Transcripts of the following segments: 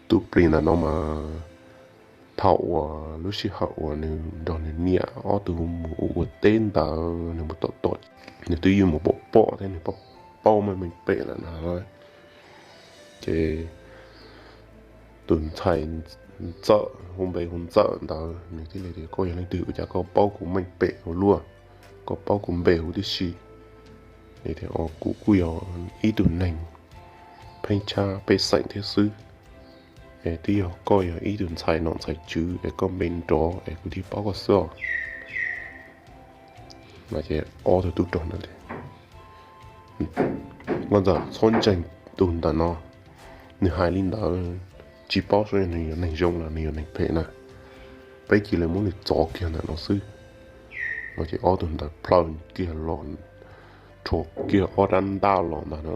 Tus plis ntawm no mas thaum uas lub sij hawm uas nws nrog nws niam ob tug mus ua ua teb ntawd, nws mus tom tom, nws twb yeej mus pom pom thiab nws paub paub meej meej pem lawm na. Ces tus ntxhais Ntxawm, hu npe hu Ntxawm ntawd, nws thiaj li tias, Koj yog leej twg ua cas koj paub kuv meej pem ua luaj, koj paub kuv npe huv tib si? Kuv kuj yog ib tug neeg pheej tshaj pej xeem thiab xwb, es twb yog koj yog ib tug ntxhais nom ntxhais tswv es koj npe nrov es kuv thiaj paub koj xwb os. Ob tug tub rog ntawd, Nkauj Ntxawm, txhob ntseeg tus ntawm no, nws hais li ntawd tsis paub xyov nws yog neeg zoo los nws yog neeg phem na. Peb cia li muab nws txov kiag ntawm no xwb. No ces ob tug ntawd plhaw kiag los, rho kiag ob rab ntaj los ntag no.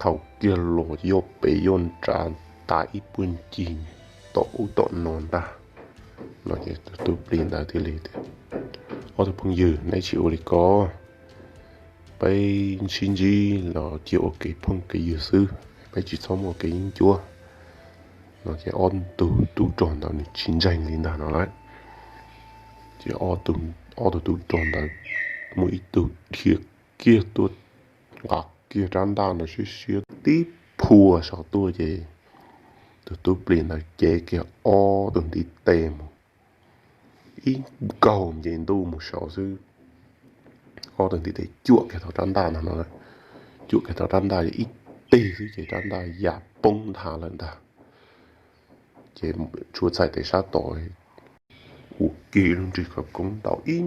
Thaum kiag los yuav pem yuav nrad, tas ib puag ncig tom ub tom no ntag. No ces tus tub plis ntawd thiaj li tias, Ob tug phooj ywg, neb tsis ua li ko, peb sib ntsib los cia ua kev phooj kev ywg xwb, peb tsis txhob muaj kev yeeb ncuab. No ces ob tug tub rog ntawd nws tsis ntseeg li ntag no lauj. Ces ob tug tub rog ntawd muaj ib tug dhia kiag tuaj, nqa kiag rab ntaj ntawd siab siab tib phua saud tuaj ces tus tub plis ntawd cev kiag ob tug ntiv tes mus, ib nkaug nce ntuj mus saud xwb. Ob tug ntiv tes cuam kiag tau rab ntaj ntag no, cuam kiag tau rab ntaj ib teg xwb ces rab ntaj ya poob nthav lawm ntag. Ces tshuav txhais tes sab tod ua kiag ib lub nrig khawv koob ntaus ib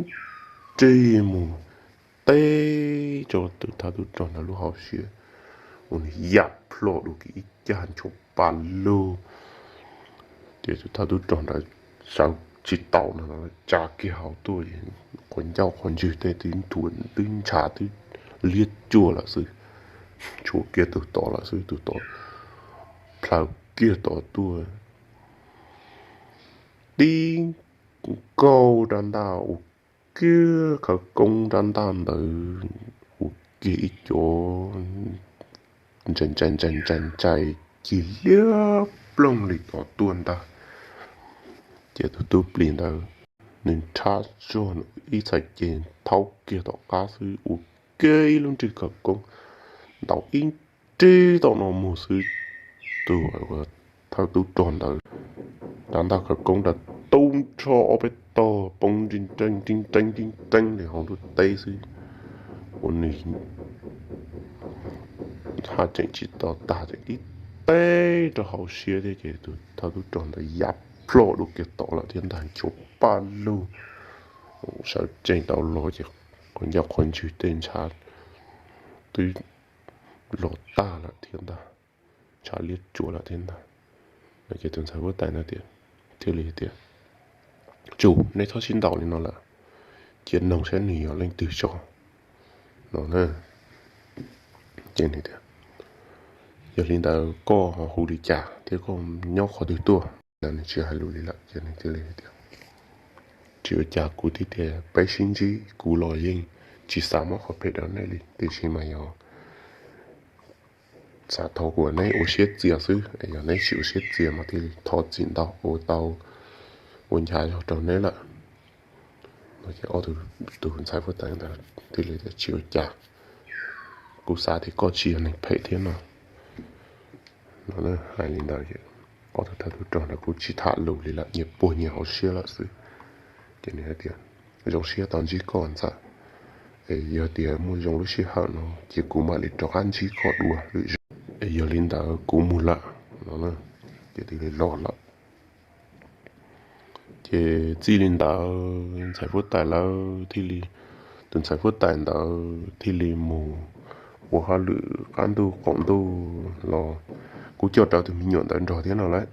nrig mus teb rau tus thawj tub rog ntawd lub hauv siab, ua nws ya plho dua kiag ib cag nchuav pa lug. Ces tus thawj tub rog ntawd sawv tsis tau no, tsa kiag hauv tuaj, qhov ncauj qhov ntswg tej twb ntuav twb ntshav twb liab cuag lawm xwb. Tshuav kiag tus tod lawm xwb, tus tod plhaw kiag tod tuaj, tib nkaug rab ntaj ua kiag khawv koob rab ntaj ntawd ua kiag ib co ntsais ntsais ntsais ntsais ntsais cig liab ploog li tod tuaj ntag. Ces tus tub plis ntawd nws nrhab zog ib txhais ceg thaub kiag tom qab xwb ua kiag ib lub nrig khawv koob ntaus ib nrig tom no mus xwb. Tus thawj tub rog ntawd rab ntaj khawv koob ntawd tub nrho ob peb tog poob nreeb nreeb nreeb nreeb li hauv ntuj teb xwb. Ua nws haj tseem tsis tau tag, tseem tib teg rau hauv siab thiab ces tus thawj tub rog ntawd ya plho dua kiag tod lawm thiab ntag, nchuav pa lug. Sawv tsees tau los ces qhov ncauj qhov ntswg tej ntshav twb los tag lawm thiab ntag, ntshav liab tsuav lawm thiab ntag. Ces tus ntxhais huab tais no tias, thiaj li tias, Tsum, neb txhob sib ntaus li no lawm, cia noog saib nws yog leej twg tso no na. Ces nws tias, Yog li ntawd koj ho hu li cas thiab koj nyob qhov twg tuaj? Nws tsis hais lus li lawm ces nws thiaj li tias, Tsis ua cas, kuv thiaj tias peb sib ntsib, kuv los yeej tsis xav muab qhov phem rau neb li, tiam sis mas yog xav thov kom neb ua siab txias xwb, yog neb tsis ua siab txias mas thiaj li thov txim ntau, ua tau ua ncha zog rau neb lawm. Ces ob tug ntxhais huab tais ntawd thiaj li tias, Tsis ua cas, kuv xav tias koj tsis yog neeg phem thiab no. No hais li ntawd, ob tug thawj tub rog ntawd kuj tsis tham lus li lawm, nyias puag nyias hauv siab lawm xwb. Ces nws hais tias, Zoo siab tau ntsib koj ntxawm, es yog tias muaj zoo lub sij hawm no ces kuv mam li rov qab ntsib koj dua lwm zaus. Es yog li ntawd kuv mus lawm no. Ces thiaj li los lawm. Ces txij li ntawd ntxhais huab tais lawv thiaj li, tus ntxhais huab tais ntawd thiaj li mus ua hauj lwm qab ntuj qaum ntuj los kuj coj rawv tus me nyuam ntawd nrog thiab no lauj.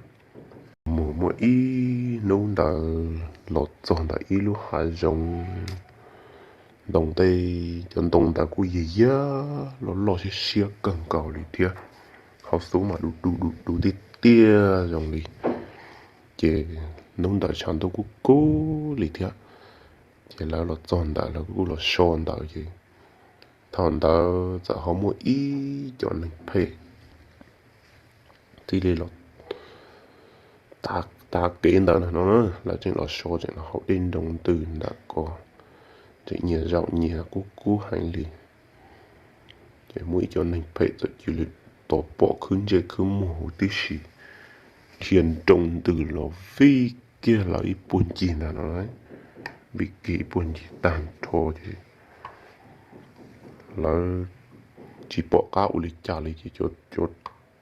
Mus muaj ib hnub ntawd los txog ntawm ib lub hav zoov, ntoo tej, cov ntoo ntawd kuj yog yog loj loj siab siab kawg nkaus li thiab, hauv xub mas du du du du tiag tiag zoo li. Ces hnub ntawd tshav ntuj kuj kub li thiab. Ces lawv los txog ntawd lawv kuj los so ntawd ces thaum ntawd txawm ho muaj ib co neeg phem thiaj li los tav kev ntawd no no, lawv tseem los so tseem los hauv dej nroo ntws ntawm ko, tseem nyias zaum nyias kub kub heev li. Ces muaj ib cov neeg phem txawm cia li tos pom khwb ntsej khwb muag huv tib si, dhia nroo ntws los vij kiag lawv ib puag ncig ntag no, vij kiag ib puag ncig tag nrho ces lawv tsis pom qab ua li cas li ces cov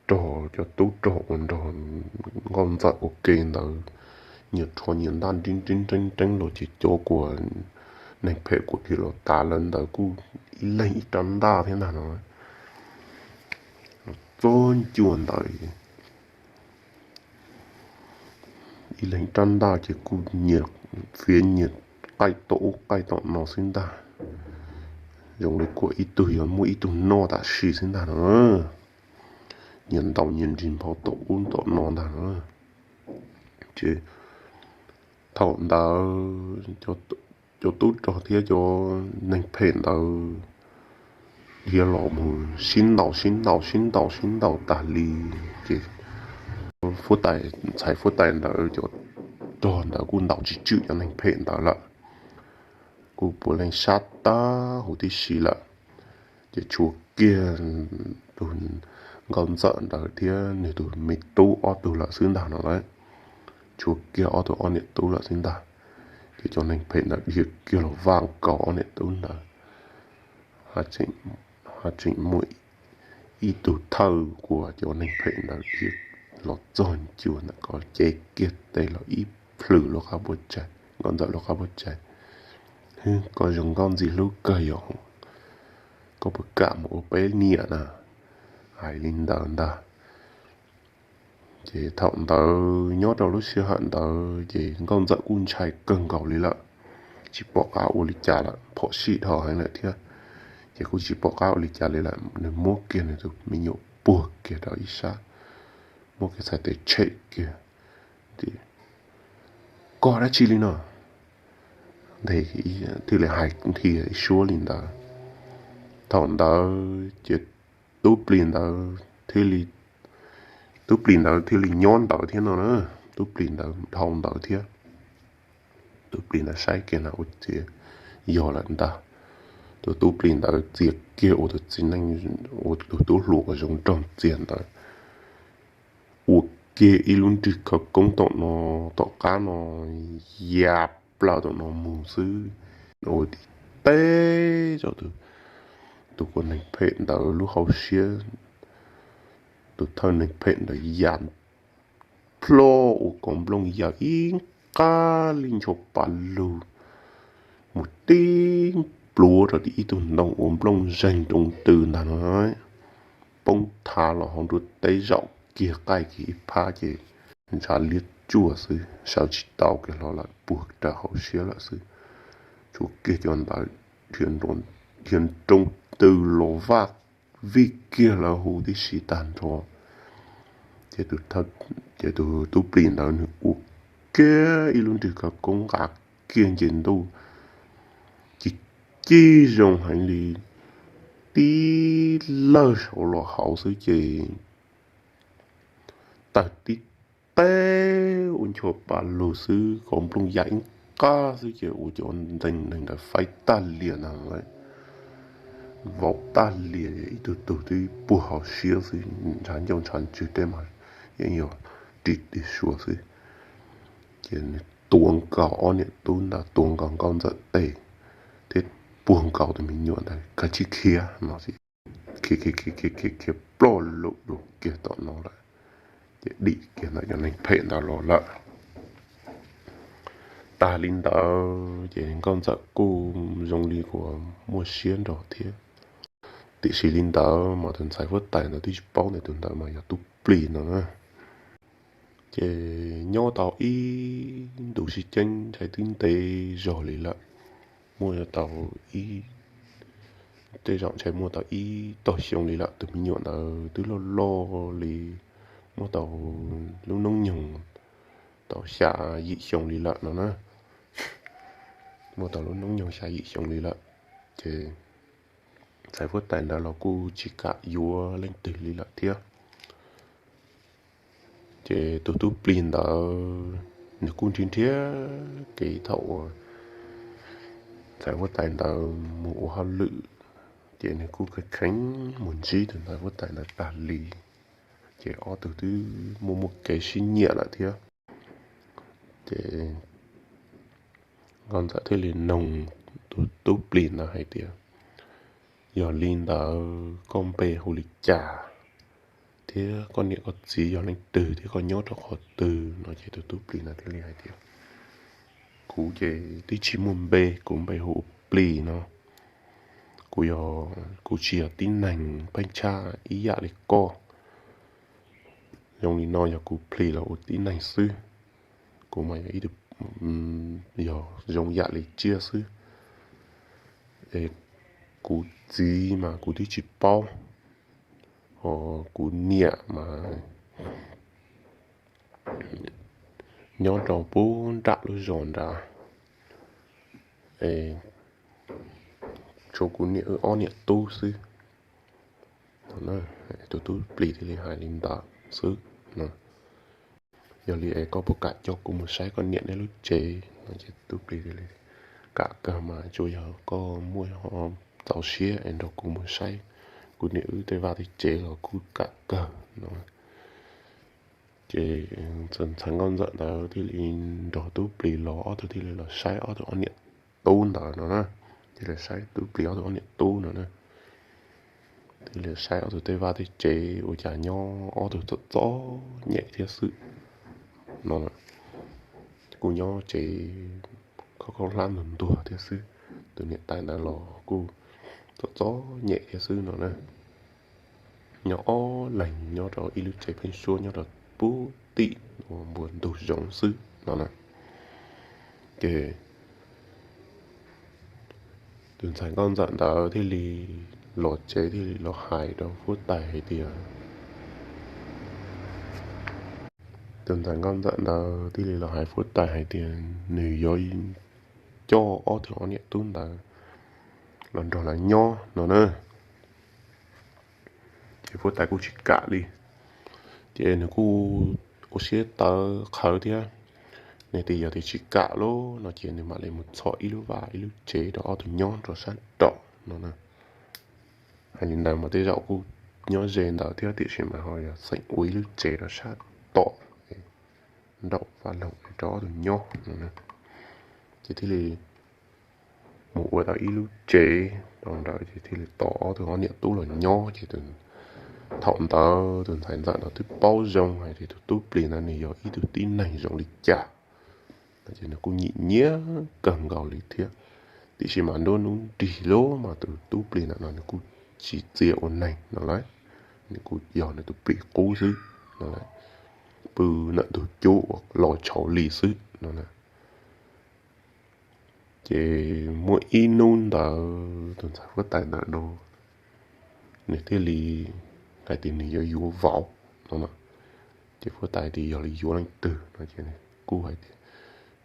rog, cov tub rog uas nrog Nkauj Ntxawm ua ke ntawd, nyias rho nyias ntaj nreeb nreeb nreeb los ces cov uas neeg phem uas dhia los tav lawv ntawd kuj ib leeg ib rab ntaj thiab ntag no. Los txog ncua ntawd, ib leeg rab ntaj ces kuj nyias fiav nyias qaij tom ub qaij tom no xwb ntag, zoo li kuas ib tug yuav muab ib tug noj tam sim xwb ntag no. Nyias ntaus nyias nrig nphau tom ub tom no ntag no. Ces thaum ntawd cov tub rog thiab cov neeg phem ntawd dhia los mus sib ntaus sib ntaus sib ntaus sib ntaus tas li, ces ntxhais huab tais ntawd cov rog ntawd kuj ntaus tsis tswm cov neeg phem ntawd lawm, kuj puav leej sab tag huv tib si lawm. Ces tshuav kiag tus Nkauj Ntxawm ntawd thiab nws tus me tub ob tug lawm xwb ntag no lauj. Tshuav kiag ob tug ob niam tub lawm xwb ntag. Ces cov neeg phem ntawd dhia kiag los vaj nkaus ob niam tub ntawd, ho tseem muaj ib tug thawj uas cov neeg phem ntawd dhia los txog ncua ntawm ko cev kiag tes los ib plhws lub qab puab tsaig, Nkauj Ntxawm lub qab puab tsaig. Hwb, koj zoo nkauj ntxim hlub kawg yom, koj puas kam mus ua peb niam na? Hais li ntawd ntag. Ces thaum ntawd nyob rau lub sij hawm ntawd ces Nkauj Ntxawm kuj ntshai kawg nkaus li lawm, tsis pom qab ua li cas lawm, phom sij dhau heev lawm thiab. Ces kuj tsis pom qab ua li cas li lawm, nws muab kiag nws tus me nyuam puag kiag rau ib sab, muab kiag txhais tes tshem kiag. Koj dab tsi li no? Thiaj li hais dhia ib suab li ntawd. Thaum ntawd ces tub plis ntawd thiaj li, tub plis ntawd thiaj li nyob ntawd thiab no na. Tub plis ntawd dhau ntawd thiab. Tub plis ntawd saib kiag na ua ciav yog lawm ntag. Tus tub plis ntawd txia kiag ua tus txiv neej, ua tus tub hluas uas zoo nraug txiag ntawd, ua kiag ib lub nrig khawv koob tom no, tom qab no ya plaws tom no mus xwb, ua tib teb rau tus, tus uas neeg phem ntawd lub hauv siab, tus thawj neeg phem ntawd ya plho ua kauv nplooj ya ib nqaj li ncho pa lug mus tib pluav rau tim ib tug ntoo ua nplooj zeeg nroo ntws ntag no, poob thav los hauv nruab teb zaum kiag qaij kiag ib phab ces ntshav liab tsuaj xwb, sawv tsis tau kiag hlo lawm, puag raws hauv siab lawm xwb. Tshuav kiag cov ntawd dhia nroo ntws los vaj vij kiag lawv huv tib si tag nrho. Ces tus tub plis ntawd nws ua kiag ib lub nrig khawv koob nqa kiag nce ntuj, ci ci zoo heev li, tib lawg saud los hauv xwb ces tawg tib teb ua ncho pa lug xwb, kauv nplooj ya ib nqaj xwb ces ua cov neeg ntawd faib tag lias ntag, vau tag lias, ib tug tug twb puag hauv siab xwb, ntshav ncauj ntshav ntswg tej mas yeej yog ris tig suas xwb. Ces nws tuav nkaus ob niam tub ntawd, tuav nkaus Nkauj Ntxawm tes thiab puag nkaus tus me nyuam ntawd, kav tsij khiav no, khiav khiav khiav khiav ploj lawm dua kiag tom no lawm, ces dim kiag ntawm cov neeg phem ntawd los lawm. Tag li ntawd ces Nkauj Ntxawm kuj zoo li uas muaj siab nrog thiab. Tiam sis li ntawd mas tus ntxhais huab tais ntawd twb tsis paub tias tus ntawd mas yog tub plis no na. Ces nyob tau ib ntu sib ceeb ntshai twb ntev zog li lawm, muaj tau ib, tej zaum ntshai muaj tau ib tog xyoo li lawm, tus me nyuam ntawd twb loj loj li, muaj tau lub hnub nyoog tau xya yim xyoo li lawm no na. Muaj tau lub hnub nyoog xya yim xyoo li lawm, ces ntxhais huab tais ntawd los kuj tsis kam yuav leej twg li lawm thiab. Ces tus tub plig ntawd nws kuj nrhiav nrhiav kev thaum uas ntxhais huab tais ntawd mus ua hauj lwm, ces nws kuj kheev kheev mus ntsib tus ntxhais huab tais ntawd tag li. Ces ob tug twb muaj muaj kev sib nyiam lawm thiab. Ces Nkauj Ntxawm thiaj li noog tus tub plig ntawd hais tias, yog li ntawd koj npe hu li cas, thiab koj niam koj txiv yog leej twg thiab koj nyob rau qhov twg no? Ces tus tub plig ntawd thiaj li hais tias, kuv ces twb tsis muaj npe, kuv npe hu ua Plig no. Kuv yog, kuv tsis yog tib neeg pheej tshaj ib yam li koj. Zoo li no yog kuv plig los ua tib neeg xwb. Kuv mas yog ib tug, yog zoo yam li tsiaj xwb. Es kuv txiv mas kuv twb tsis paub, ho kuv niam mas nyob rau pub nram lub zos nrad, es tshuav kuv niam wb ob niam tub xwb. Tus tub plig thiaj li hais li ntawd xwb no. Yog li es koj puas kam coj kuv mus saib koj niam neb lub tsev no? Ces tub plig thiaj li, kam kawg mas, tsuas yog koj muaj txaus siab es nrog kuv mus saib kuv niam wb tej vaj tej tsev los kuj kam kawg no. Ces ntxhais Nkauj Ntxawm ntawd thiaj li nrog tub plig los, ob tug thiaj li los saib ob tug ob niam tub ntawd no na. Thiaj li saib tub plig ob tug ob niam tub no na. Thiaj li saib ob tug tej vaj tej tsev ua cas nyob ob tug txom txom nyem thiab xwb no. Kuj nyob tsev khaub khaub hlab ntuag ntuag thiab xwb. Tus niam tais ntawd los kuj txom txom nyem thiab xwb no na. Nyob ob leeg nyob rau ib lub tsev pheeb suab nyob rau pub tim npua ntug zoov xwb no na. Ces tus ntxhais Nkauj Ntxawm ntawd thiaj li los tsev thiaj li los hais rau huab tais hais tias, tus ntxhais Nkauj Ntxawm ntawd thiaj li los hais huab tais hais tias nws yuav coj ob tug ob niam tub ntawd los nrog lawv nyob no na. Ces huab tais kuj tsis kam li. Ces nws kuj ua siab tawv qhawv thiab. Nws tias yog tias tsis kam lawm no ces nws mam li mus txhom ib lub vaj ib lub tsev rau ob tug nyob rau sab nraum no na. Hais li ntawd mas tej zaum kuj nyob ze ntawd thiab, tiam sis mas ho yog xeem ua ib lub tsev rau sab tom nraum vaj loog rau ob tug nyob no na. Ces thiaj li mus ua tau ib lub tsev rau ntawd ces thiaj li tos ob tug ob niam tub los nyob. Ces thaum ntawd tus ntxhais Ntxawm ntawd twb paub zoo hais tias tus tub plig ntawd nws yog ib tug tib neeg zoo li cas no, ces nws kuj nyiam nyiam kawg nkaus li thiab. Tiam sis mas nruab hnub nrig lawm mas tus tub plig ntawd no nws kuj tsis txia ua neeg no lawm, nws kuj yog nws tus plig qub xwb no lawm, pw ntawm ntug cub uas los tshauv li xwb no na. Ces muaj ib hnub ntawd tus ntxhais huab tais ntawd no nws thiaj li hais tias nws yuav yuav vauv no na. Ces huab tais tias yog li yuav leej twg no, ces nws kuj hais tias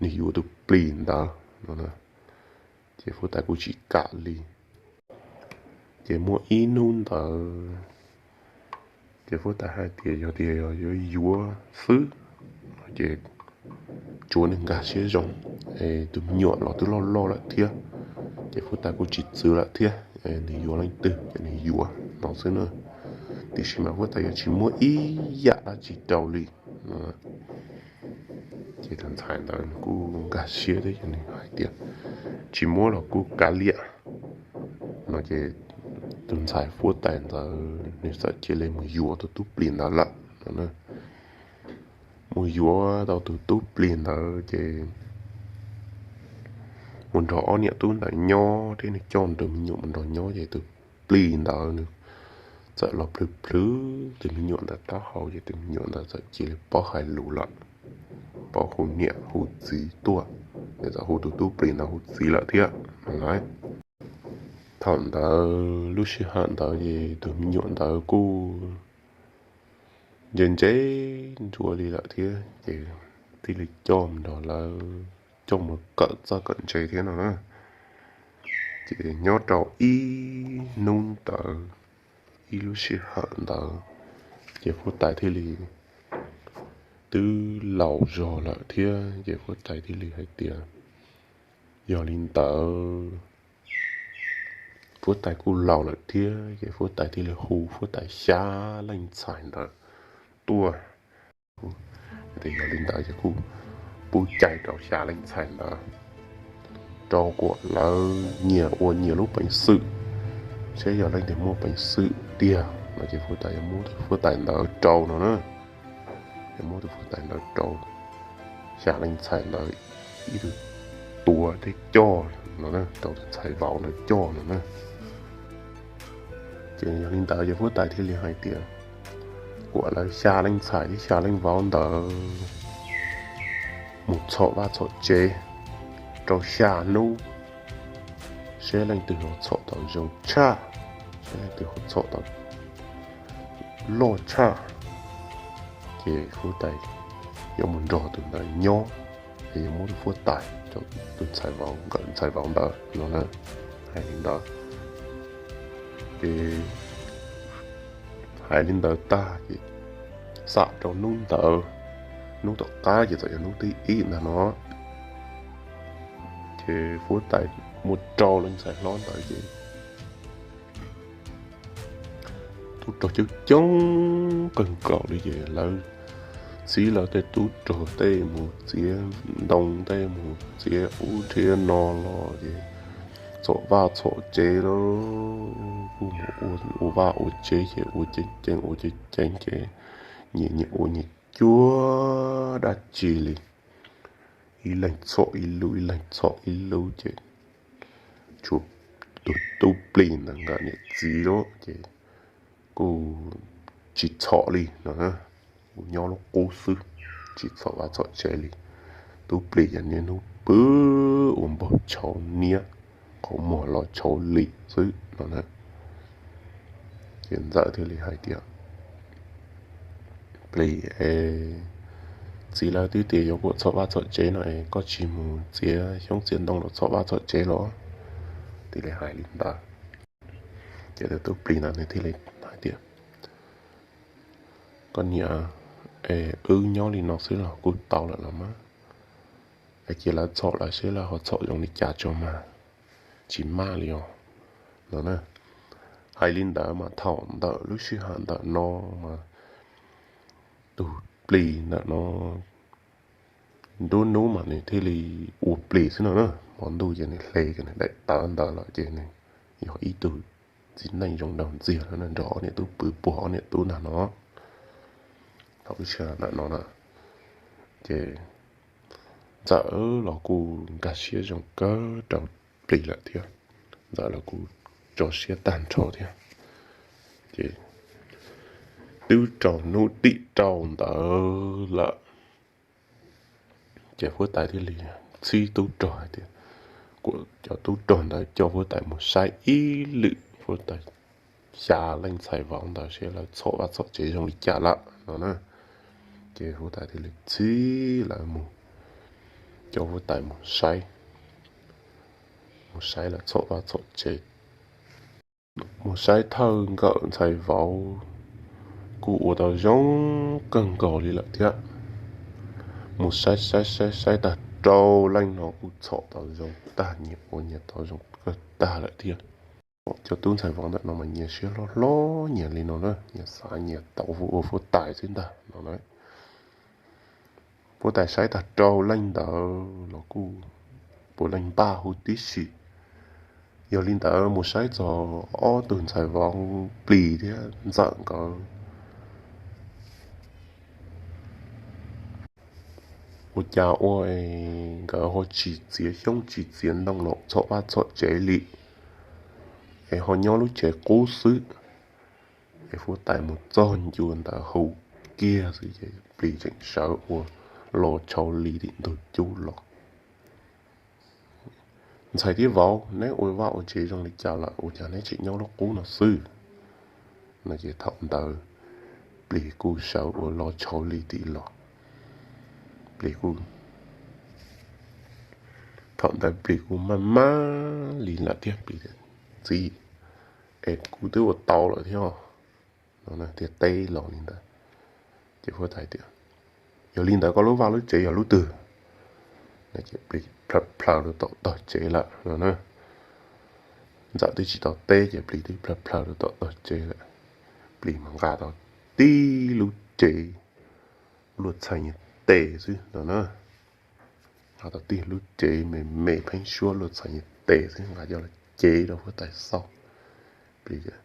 nws yuav tus plig ntawd no na. Ces huab tais kuj tsis kam li. Ces muaj ib hnub ntawd ces huab tais hais tias yog tias yuav yuav xwb ces tsuav nws nkag siab zoo, es tus me nyuam los twb loj loj lawm thiab. Ces huab tais kuj tsis txwv lawm thiab, nws yuav leej twg ces nws yuav no xwb na. Tiam sis mas huab tais yuav tsis muab ib yam dab tsi rau li. Ces tus ntxhais ntawd nws kuj nkag siab thiab ces nws hais tias tsis muab los kuj kav liam no. Ces tus ntxhais huab tais ntawd nws txawm cia li mus yuav tus tub plig ntawd lawm no. Mus yuav tau tus tub plig ntawd ces mus nrog ob niam tub ntawd nyob thiab nws coj nws tus me nyuam mus nrog nyob ces tus plig ntawd nws txawm los plhws plhws tus me nyuam ntawd taub hau ces tus me nyuam ntawd txawm cia li paub hais lus lawm, paub hu niam hu txiv tuaj, nws txawm hu tus tub plig ntawd hu txiv lawm thiab no na. Thaum ntawd lub sij hawm ntawd ces tus me nyuam ntawd kuj ntse ntse ntsuav li lawm thiab ces thiaj li coj mus nrog lawv coj mus kawm txawj kawm ntse thiab no na. Ces nyob rau ib hnub ntawd, ib lub sij hawm ntawd ces huab tais thiaj li twb laus zog lawm thiab ces huab tais thiaj li hais tias, yog li ntawd, huab tais kuj laus lawm thiab ces huab tais thiaj li hu huab tais xya leej ntxhais ntawd tuaj. Yog li ntawd ces kuj pub cai rau xya leej ntxhais ntawd rau kom lawv nyias ua nyias lub peev xwm, seb yog leej twg muaj peev xwm tiag no ces huab tais yuav muab tus huab tais ntawd rau no na. Yuav muab tus huab tais ntawd rau xya leej ntxhais ntawd ib tug tuav thiab coj no, rau tus ntxhais vauv ntawd coj no na. Ces yog li ntawd ces huab tais thiaj li hais tias, kom lawv xya leej ntxhais thiab xya leej vauv ntawd mus txhom vaj txhom tsev rau xya hnub, seb leej twg ho txhom tau zoo tshaj, seb leej twg ho txhom tau loj tshaj, ces huab tais yuav mus nrog tus ntawd nyob, es yuav muab tus huab tais rau tus ntxhais vauv, nkawm ntxhais vauv ntawd no na. Hais li ntawd, ces hais li ntawd tag ces xam rau hnub ntawd, hnub tom qab ces txawm yog hnub thib ib ntag no, ces huab tais muaj rau leej ntxhais hlob ntawd ces tub rog coob coob kawg nkaus li ces lawv txib lawv tej tub rog tej mus txiav ntoo, tej mus txiav ub nrhiav no los ces txhom vaj txhom tsev los kuj mus ua vaj ua tsev ces ua ceev ceev ua ceev ceev ces nyias nyias ua nyias cuag dab tsi li, ib leeg txhom ib lub ib leeg txhom ib lub ces tshuav tus tub plis ntawd nkawd niam txiv lawm ces kuj tsis txhom li no, kuj nyob lub qub xwb, tsis txhom vaj txhom tsev li. Tub plis ces niaj hnub pw ua npog tshauv niab, qhov muag los tshauv li xwb no na. Ces ntxawm thiaj li hais tias, plis, txiv lawv twb tias yuav kom txhom vaj txhom tsev no es koj tsis mus txiav xyoob txiav ntoo los txhom vaj txhom tsev los? Thiaj li hais li ntawd. Ces tus tub plis ntawd nws thiaj li hais tias, koj niam, es wb nyob li no xwb los kuj tau lawm los mas, es cia lawv txhom lawv seb lawv ho txhom zoo li cas tso mas, tsis maj li os no na. Hais li ntawd mas thaum ntawm lub sij hawm ntawm no mas tus plis ntawm no nruab hnub mas nws thiaj li ua plis xwb no na, hmo ntuj ces nws hle kiag nws daim tawv ntawd lawm ces nws yog ib tug txiv neej zoo nraug ntxiag no nrog ob niam tub pw puag ob niam tub ntag no. Thaum lub sij hawm ntawm no na, ces ntxawm los kuj nkag siab zoo kawg rau plis lawm thiab, ntxawm los kuj tso siab tag nrho thiab. Ces twb rau hnub tim rau ntawd lawm, ces huab tais thiaj li txib tub rog hais tias, kom cov tub rog ntawd coj huab tais mus saib ib lwm huab tais xya leej ntxhais vauv ntawd seb lawv txhom vaj txhom tsev zoo li cas lawm no na. Ces huab tais thiaj li txib lawv mus, coj huab tais mus saib, mus saib lawv txhom vaj txhom tsev. Mus saib thawj nkawm ntxhais vauv kuj ua tau zoo kawg nkaus li lawm thiab. Mus saib saib saib saib tag rau leej no kuj txhom tau zoo tag, nyias ua nyias tau zoo kawg tag lawm thiab. Cov tub ntxhais vauv ntawm no mas nyias siab hlob hlob nyias li no na, nyias xav nyias tau ua huab tais xwb ntag no na. Huab tais saib tag rau leej ntawd los kuj puav leej npaj huv tib si. Yog li ntawd mus saib txog ob tug ntxhais vauv plis thiab ntxawm nkawd, ua cas ua nkawd ho tsis txiav xyoob tsis txiav ntoo los txhom vaj txhom tsev li, es ho nyob lub tsev qub xwb. Es huab tais mus txog ncua ntawd hu kiag xwb ces plis tseem sawv ua los tshau li tim ntug cub los. Ntxhais thiab vauv, neb ua vaj ua tsev zoo li cas lawm ua cas neb tseem nyob lub qub no xwb? No ces thaum ntawd plis kuj sawv ua los tshau li tim los. Plis kuj, thaum ntawd plis kuj maj maj li lawm thiab plis tias, txiv, es kuv twb ua tau lawm thiab no, thiaj teb los li ntawd. Ces huab tais tias, Yog li ntawd koj lub vaj lub tsev yog lub twg? Ces plis plhaw plhaw rau tom tog tsev lawm no na. Ntxawm twb tsis tau teb ces plis twb plhaw plhaw rau tom tog tsev lawm. Plis mas nqa tau tib lub cev luaj txhais niag tes xwb no na. Nqa tau tib lub cev me me pheeb suab luaj txhais niag tes xwb, nqa coj los cev rau huab tais xauj. Plis tias,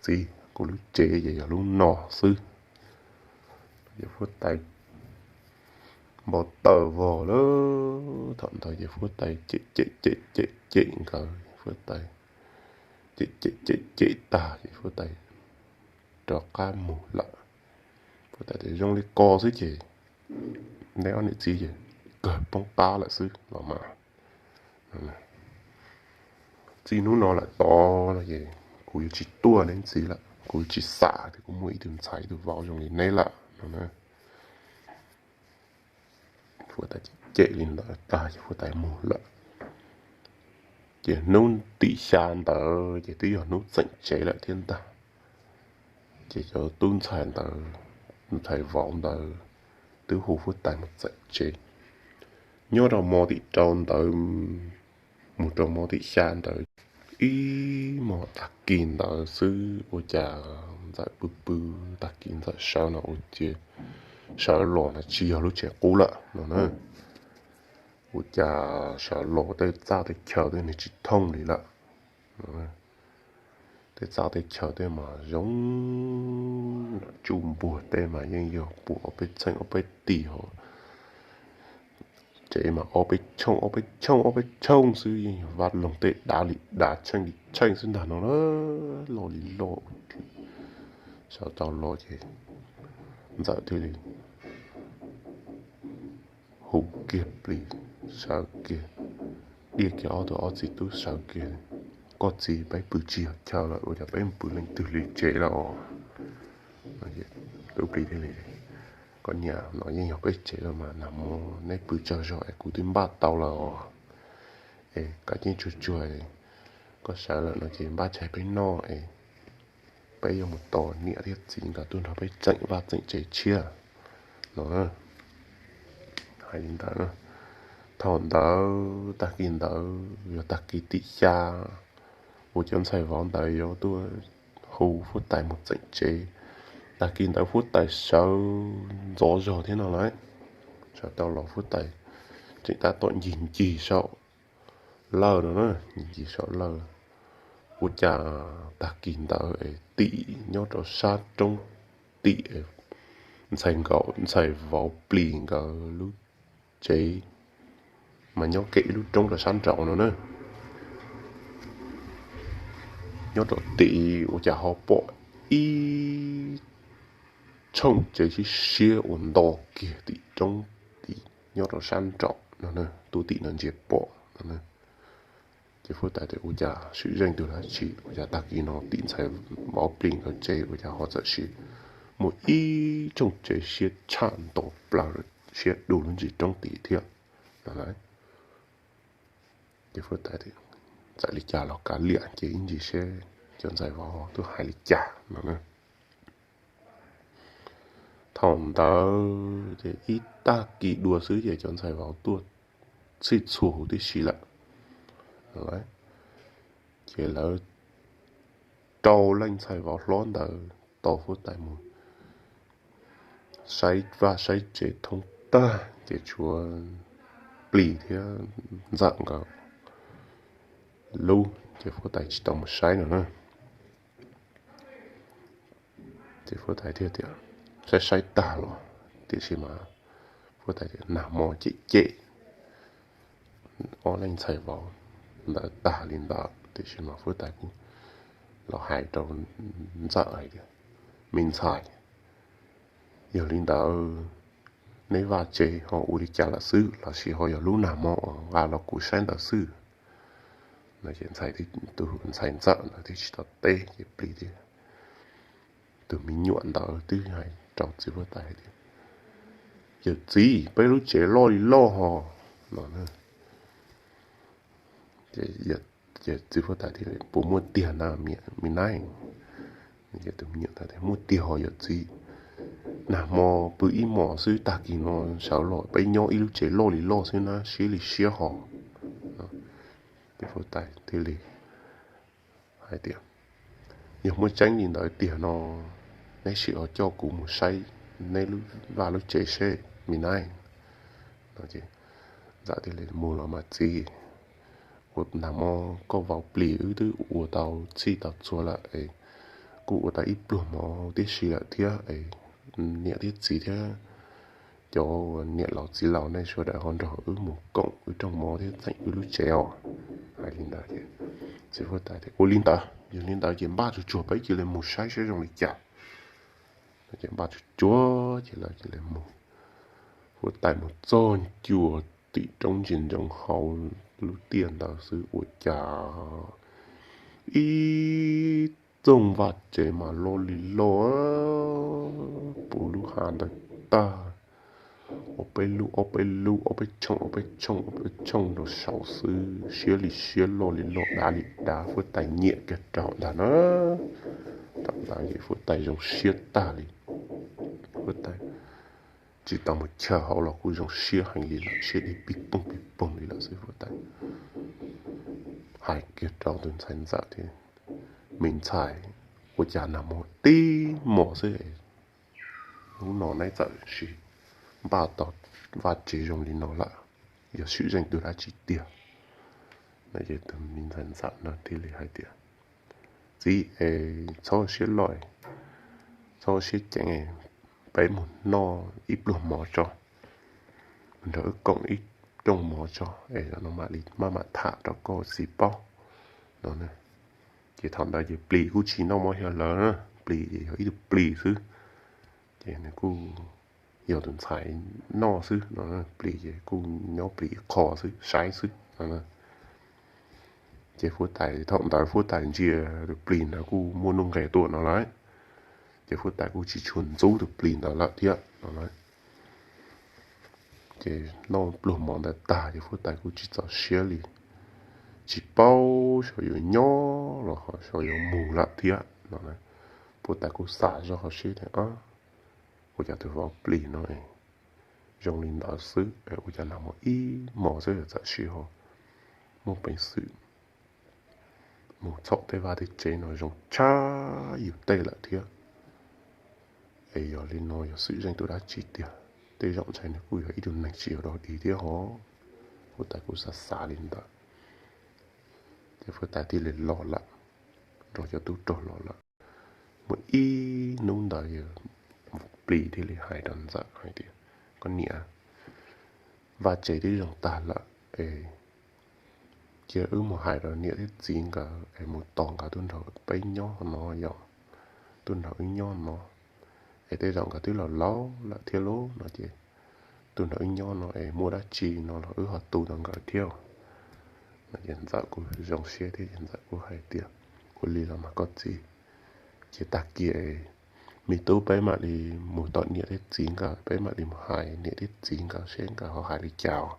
Txiv, kuv lub cev ces yog lub no xwb. Ces huab tais npau taws vog lawm. Thaum ntawd ces huab tais cem cem cem cem cem nkawd, huab tais cem cem cem cem tag ces huab tais rov qab mus lawm. Huab tais tias, Zoo li ko xwb ces neb ob niam txiv ces kawg poob qab lawm xwb los mas. Txij hnub no lawm tod no ces kuv yuav tsis tuaj neb ntxiv lawm, kuv yuav tsis xam tias kuv muaj ib tug ntxhais ib tug vauv zoo li neb lawm no na. Huab tais cem li ntawd tag ces huab tais mus lawm. Ces hnub tim xya ntawd ces twb yog hnub txeem tsev lawm thiab ntag. Ces cov tub ntxhais ntawd, ntxhais vauv ntawd twb hu huab tais mus txeem tsev. Nyob rau hmo tim rau ntawd mus rau hmo tim xya ntawd, ib hmo tag kis ntawd xwb ua cas ntxawm pw pw, tag kis ntxawm sawv no ua cas sawv los no tsis yog lub tsev qub lawm no na. Ua cas sawv los tej txaj tej chaw tej nws tsis thooj li lawm. Tej txaj tej chaw tej mas zoo, tsuj npuag tej mas yeej yog puag ob peb txheej ob peb tis hos. Tsev mas ob peb tshooj ob peb tshooj ob peb tshooj xwb, yeej yog vaj loog tej dav li dav tsheej li tsheej xwb ntag no na, loj li loj. Sawv tau los ces ntxawm thiaj li hu kiag plis, sawv kiag, diaj kiag ob tug ob txiv tub sawv kiag. Koj txiv, peb pw tsis yog chaw lawm, ua cas peb mus pw leej twg li tsev lawm os? Tub plis thiaj li, Koj niam, no yeej yog peb tsev lawm mas, nag hmo neb pw tsaug zog es kuv twb npaj tau lawm os. Es kav tsij tsuag tsuag, koj sawv lawm no ces npaj tshais peb noj es peb yuav mus tos niam thiab txiv nkawd tuaj nrog peb tseem vaj tseem tsev tshiab no. Hais li ntawd, thaum ntawd tag kis ntawd yog tag kis tim xya uas cov ntxhais vauv ntawd yuav tuaj hu huab tais mus tseem tsev. Tag kis ntawd huab tais sawv ntxov zog thiab no lawm, sawv tau los huab tais tseem tab tom ncig ncig saum lawj no na, ncig ncig saum lawj. Ua cas tag kis ntawd es tim nyob rau sab roob tim ntxhais nkaum ntxhais vauv plis nkawd lub tsev mas nyob kev ib lub roob rau sab nraud no na. Nyob rau tim ua cas ho pom ib tshooj tsev siab siab uas nto kiag tim roob tim nyob rau sab nraud no, tuaj tim no ntsia pom no. Ces huab tais tias, Ua cas swm zeej twg dab tsi ua cas tag kis no tim ntxhais vauv plis nkawd tsev ua cas ho txawm siab, muaj ib tshooj tsev siab tshaj nto plaws siab dua lub ntsis roob tid thiab no na. Ces huab tais tias, Txawm li cas los kav liam ces ib ntsis seb cov ntxhais vauv tuaj hais li cas no na. Thaum ntawd ces ib tag kis dua xwb ces cov ntxhais vauv tuaj txhij txhua huv tib si lawm. Ces lawv rau leej ntxhais vauv hlob ntawd tos huab tais mus saib vaj saib tsev thoob tag ces tshuav plis thiab ntxawm nkawd lub, ces huab tais tsis tau mus saib no na. Ces huab tais thiaj tias, Saib saib tag los, tiam sis mas huab tais tias nag hmo cem cem ob leej ntxhais vauv ntawd tag li ntawd, tiam sis mas huab tais kuj los hais rau ntxawm hais tias, Me ntxhais, yog li ntawd neb vaj tsev ho ua li cas lawm xwb los sis ho yog lub nag hmo uas nqa los kuv saib ntawd xwb? No ces ntxhais, tus ntxhais ntxawm ntawd twb tsis tau teb ces plis thiab tus me nyuam ntawd twb hais rau txiv huab tais hais tias, Yawm txiv, peb lub tsev loj li loj ho no. Ces txiv huab tais tias, Puas muaj tiag na me nab? Ces tus me nyuam ntawd tias, Muaj tiag ho yawm txiv. Nag hmo pw ib hmos xwb, tag kis no sawv los peb nyob ib lub tsev loj li loj xwb na, siab li siab hos. Ces huab tais thiaj li hais tias, yog muaj tseeb li ntawd tiag no, neb sim ho coj kuv mus saib neb lub vaj lub tsev seb me nab. Ntxawm thiaj li, mus los mas txiv, ua nag hmo koj vauv plis wb twb ua tau txhij tau txhua lawm es kuj ua tau ib pluag mov tib si lawm thiab es niam thiab txiv thiab cov niam laus txiv laus nej sawv daws ho nrog wb mus koom wb rooj mov thiab txeem wb lub tsev os. Hais li ntawd ces txiv huab tais tias, ua li ntawd, yog li ntawd ces npaj tsuag tsuag peb cia li mus saib saib zoo li cas. Ces npaj tsuag tsuag ces lawv cia li mus. Huab tais mus txog ncua tim roob ntsia ntsoov hauv lub tiaj ntawd xwb ua cas ib txoog vaj tsev mas loj li loj, puv lub hav ntawd tag, ob peb lub ob peb lub, ob peb tshooj ob peb tshooj ob peb tshooj rau saud xwb, siab li siab loj li loj dav li dav, huab tais nyiam kiag rau ntag na. Thaum ntawd ces huab tais zoo siab tag li, huab tais tsis tau mus chaw hauv los kuj zoo siab heev li lawm, siab dhia pij poog pij poog li lawm xwb. Huab tais hais kiag rau tus ntxhais ntxawm tias, me ntxhais, ua cas nag hmo tib hmos xwb, hnub no neb txawm sim npaj tau vaj tsev zoo li no lawm, yog swm zeej tus dab tsi tiag? No ces tus me ntxhais ntxawm no thiaj li hais tias, txiv es, txhob siab loj, txhob siab ceev, peb mus noj ib pluag mov tso, nrog wb koom ib rooj mov tso es no mam li maj mam tham rau koj txiv paub no. Ces thaum ntawd ces plis kuj tsis noj mov xyaw lawm, plis ces yog ib tug plis xwb, ces nws kuj yog tus ntxhais noj xwb no, plis ces kuj nyob plis ib qho xwb saib xwb no. Ces huab tais thaum ntawd huab tais ntsia tus plis ntawd kuj muaj nuj nqis tuaj no lawm, ces huab tais kuj tsis tshua ntxub tus plis ntawd lawm thiab no. Ces noj pluag mov ntawd tag ces huab tais kuj tsis txaus siab li, tsis paub xyov yuav nyob los ho xyov yuav mus lawm thiab no. Huab tais kuj xav zoj hauv siab tias, ua cas tus vauv plis no zoo li ntawd xwb es ua cas nag hmo ib hmos xwb txawm sim ho muaj peev xwm mus txhom tej vaj tej tsev no zoo tshaj yus tej lawm thiab. Es yog li no yog xwm zeej tus dab tsi tiag? Tej zaum ntshai nws kuj yog ib tug neeg tsis yog dog dig thiab hos. Huab tais kuj xav xav li ntawd, ces huab tais thiaj li los lawm, nrog cov tub rog los lawm. Muaj ib hnub ntawd plis thiaj li hais rau ntxawm hais tias, koj niam, vaj tsev twb zoo tag lawm es cia wb mus hais rau niam thiab txiv nkawd es mus tos nkawd tuaj nrog peb nyob no yom, tuaj nrog wb nyob no, es tej zaum nkawd twb laus laus lawm thiab lauj no ces tuaj nrog wb nyob no es muaj dab tsi no los wb ho tu tau nkawd thiab. No ces ntxawm kuj zoo siab thiab ces ntxawm kuj hais tias, ua li los mas koj txiv, ces tag kis me tub peb mam li mus tom niam thiab txiv nkawd, peb mam li mus hais niam thiab txiv nkawd seb nkawd ho hais li cas.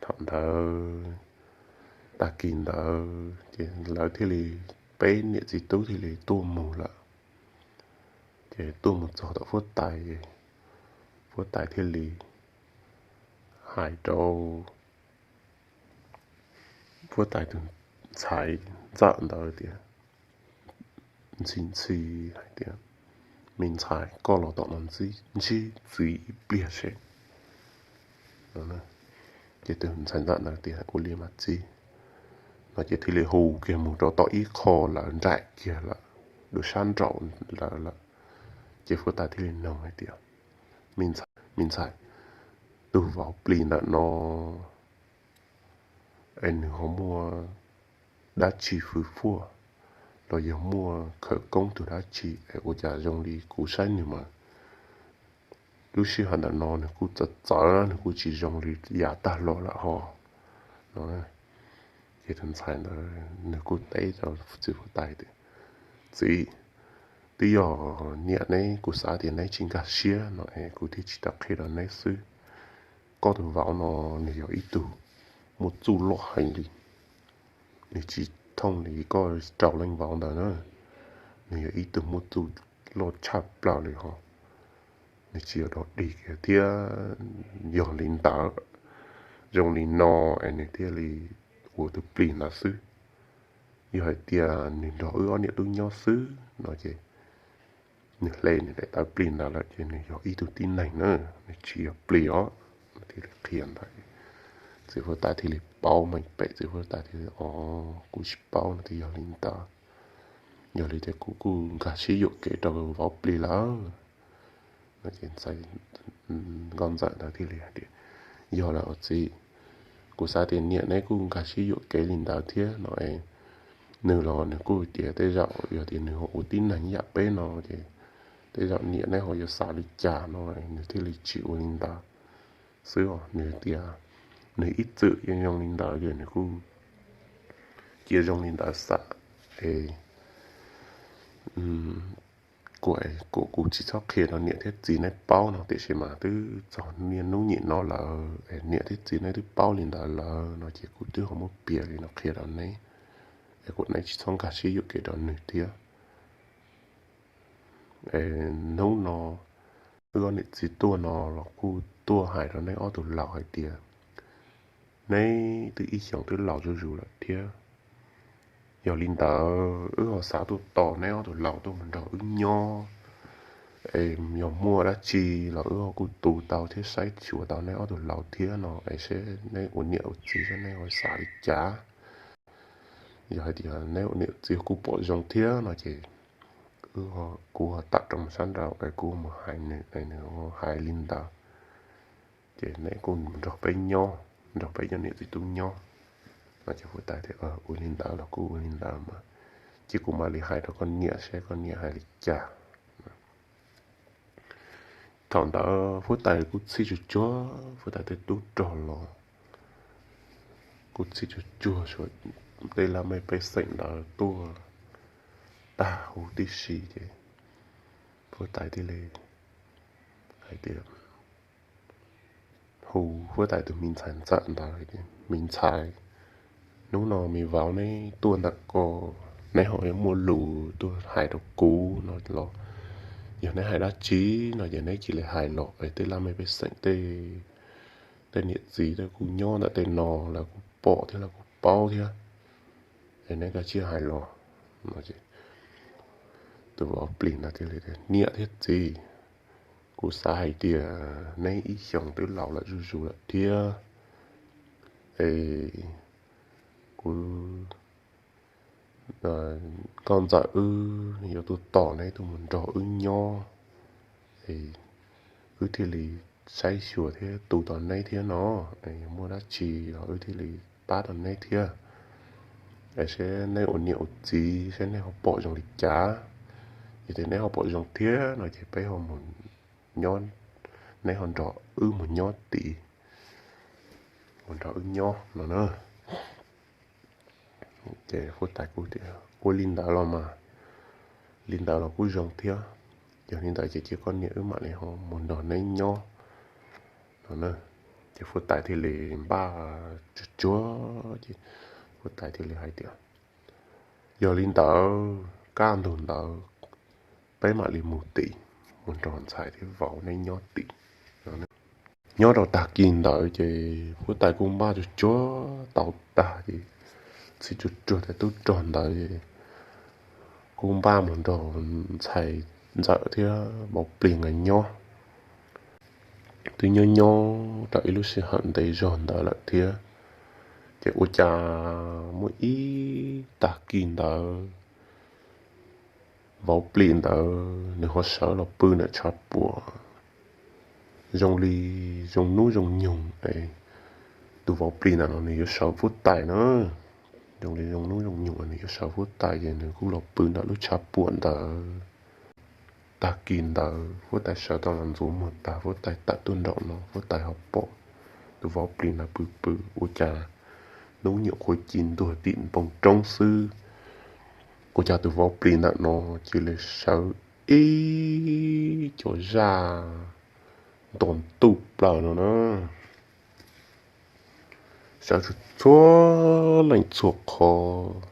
Thaum ntawd tag kis ntawd ces lawv thiaj li, peb niam txiv tub thiaj li tuaj mus lawm. Ces tuaj mus txog tom huab tais, huab tais thiaj li hais rau huab tais tus ntxhais ntxawm ntawd tias, ntxhi ntxhi hais tias, me ntxhais, koj los tom no ntsib txiv ib pliag seb. Ces tus ntxhais ntxawm ntawd tias, ua li mas txiv. No ces thiaj li hu kiag mus rau tom ib qho lawm nraim kiag lawm, dua sab nraum lawm lawm. Ces huab tais thiaj li nug hais tias, me ntxhais, tus vauv plis ntawm no es nws ho muaj dab tsi hwv huaj los yog muaj khawv koob tus dab tsi es ua cas zoo li kuv saib nws mas lub sij hawm ntawm no nws kuj txawv txawv, nws kuj tsis zoo li yav tag los lawm ho no. Ces tus ntxhais ntawd nws kuj teb rau txiv huab tais tias, txiv, twb yog niam neb kuv xav tias neb tsis nkag siab no es kuv thiaj tsis tau qhia rau neb xwb. Koj tus vauv no nws yog ib tug muaj txuj loj heev li, nws tsis thooj li koj rau leej vauv ntawd na. Nws yog ib tug muaj txuj loj tshaj plaws li ho, nws tsis yog dog dig kiag thiab. Yog li ntawd, zoo li no es nws thiaj li ua tus plig ntawd xwb. Yog hais tias nws nrog wb ob niam tub nyob xwb no ces nws hle nws daim tawv plig ntawd lawm ces nws yog ib tug tib neeg na, nws tsis yog plig os. Nws thiaj li qhia ntawd, txiv huab tais thiaj li paub meej pem, txiv huab tais thiaj li, o, kuv tsis paub no tias yog li ntawd. Yog li ces kuv kuj nkag sib yuam kev rau vauv plig lawm. Ces nkauj ntxawm ntawd thiaj li hais tias, yog lawm os txiv, kuv xav tias niam neb kuj nkag sib yuam kev li ntawd thiab no es, nws los nws kuj tias tej zaum yog tias nws ho ua tib neeg yam peb no ces tej zaum niam neb ho yuav xav li cas no nws thiaj li tsis ua li ntawd xwb os. Nws tias nws ib txwm yeej zoo li ntawd ces nws kuj cia zoo li ntawd xwb es kuv, kuv tsis txhob qhia rau niam thiab txiv neb paub no tiam sis mas twb txog niaj hnub nim no lawm es niam thiab txiv neb twb paub li ntawd lawm no ces kuv twb ho muab piav li no qhia rau neb es kom neb tsis txhob nkag sib yuam kev rau nws thiab. Hnub no wb ob niam txiv tuaj no los kuj tuaj hais rau neb ob tug laus hais tias neb twb ib xyoos twb laus zuj zus lawm thiab. Yog li ntawd wb ho xav tuaj tos neb ob tug laus tuaj mus nrog wb nyob es yog muaj dab tsi los wb ho kuj tu tau thiab saib xyuas tau neb ob tug laus thiab no es seb neb ua niam ua txiv seb neb ho xav li cas. Yog hais tias neb ua niam ua txiv kuj pom zoo thiab no ces kuv ho tawm rau mus sab nraud es kuv mus hais nws es nws hais li ntawd ces neb kuj nrog peb nyob, nrog peb cov niam txiv tub nyob no ces huab tais tias ua li ntawd los kuj ua li ntawd mas, ces kuv mam li hais rau koj niam seb koj niam hais li cas. Thaum ntawd huab tais kuj txhij tsuag tsuag, huab tais tej tub rog los kuj txhij tsuag tsuag, tej laj mej pej xeem ntawd tuaj tag huv tib si ces huab tais thiaj li hais tias, hu huab tais tus me ntxhais ntxawm ntawd, me ntxhais, hnub no me vauv neb tuaj ntawm ko, neb ho yuav muaj lus tuaj hais rau kuv no los yog neb hais dab tsi no ces neb cia li hais los es tej laj mej pej xeem tej, tej niam txiv tej kuj nyob ntawm tej no lawv kuj pom thiab lawv kuj paub thiab es neb kav tsij hais los no. Tus vauv plig ntawd thiaj li tias niam thiab txiv, kuv xav hais tias neb ib xyoos twb laus lawm zuj zus lawm thiab es kuv, nkauj ntxawm wb yuav tuaj tos neb tuaj mus nrog wb nyob es wb thiaj li saib xyuas thiab tu tau neb thiab no, es yog muaj dab tsi los wb thiaj li pab tau neb thiab. Es seb neb ua niam ua txiv seb neb ho pom zoo li cas, yog tias neb ho pom zoo thiab no ces peb ho mus nyob, neb ho nrog wb mus nyob tid, mus nrog wb nyob no na. Ces huab tais kuj tias ua li ntawd los mas, li ntawd los kuj zoo thiab. Yog li ntawd ces cia koj niam wb mam li ho mus nrog neb nyob no. Ces huab tais thiaj li npaj tsuag tsuag, ces huab tais thiaj li hais tias yog li ntawd kaj ntug ntawd peb mam li mus tim, mus nrog ntxhais thiab vauv neb nyob tim. Nyob rau tag kis ntawd ces huab tais kuj npaj tsuag tsuag tau tag ces txhij tsuag tsuag tej tub rog ntawd kuj npaj mus nrog ntxhais ntxawm thiab vauv plig nkawd nyob. Twb nyob nyob rau ib lub sij hawm ntev zog ntawd lawm thiab, ces ua cas muaj ib tag kis ntawd vauv plig ntawd nws ho sawv los pw ntawm tshav puam zoo li zoo hnub zoo nyoog. Tus vauv plig ntawm no nws yuav sawv huab tais na, zoo li zoo hnub zoo nyoog nws yuav sawv huab tais ces nws kuj los pw ntawm lub tshav puam ntawd. Tag kis ntawd huab tais sawv tau los ntxuav muag tag huab tais tawm tuaj nraum no huab tais ho pom tus vauv plig ntawd pw pw ua cas hnub nyuam qhuav ci ntuag tim npoo roob xwb, ua cas tus vauv plig ntawm no cia li sawv ib co zaj nto ntuj plaws no na. Sawv txhua leej txhua qhov,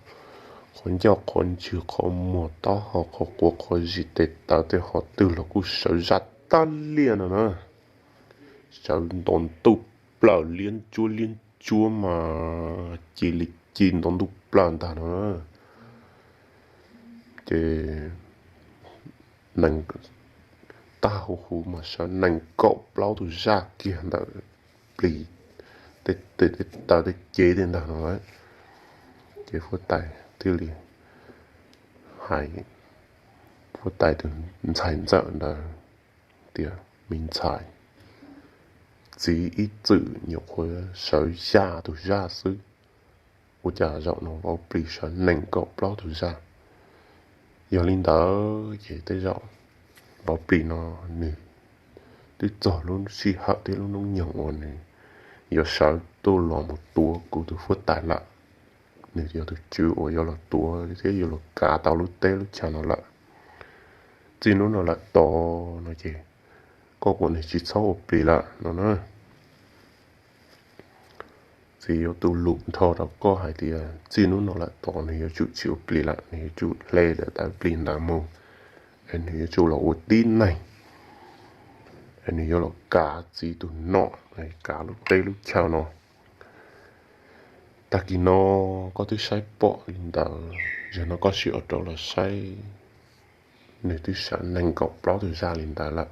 qhov ncauj qhov ntswg qhov muag taub hau qhov quav qhov zis tes taw tej qhov twg los kuj sawv zaj tag liaj no na. Sawv nto ntuj plaws liab ntsuab liab ntsuab mas ci li ci nto ntuj plaws ntag no na. Ces nees tag huv huv mas sawv nees nkaum plaub tus zaj kiag ntawm plis tej taw tej cev tej ntag no lawm. Ces huab tais thiaj li hais huab tais tus ntxhais ntxawm ntawd tias, Me ntxhais, txiv ib txwm nyuam qhuav sawv xya tus zaj xwb, ua cas zaum no vauv plis sawv nees nkaum plaub tus zaj? Yog li ntawd ces tej zaum vauv plis no nws twb txog lub sij hawm thiab lub hnub nyoog uas nws yuav sawv tuaj los mus tuav kuv tus huab tais lawm. Nws yog tus tswv uas yuav los tuav thiab yuav los kav tau lub teb lub chaw no lawm. Txij hnub no lawm tod no ces koj kuj nws tsis txhob ua plis lawm no na. Txiv yuav tu lus nrho rau koj hais tias txij hnub no lawm tod nws yuav tsum tsis ua plis lawm, nws yuav tsum hle daim tawv plis ntawd mus, es nws yuav tsum los ua tib neeg, es nws yuav los kav txiv tus nom, kav lub teb lub chaw no. Tag kis no koj twb saib pom li ntawd, zaum no koj sim ua rau los saib, nws twb sawv nees nkaum plaub tus zaj li ntawd lawm.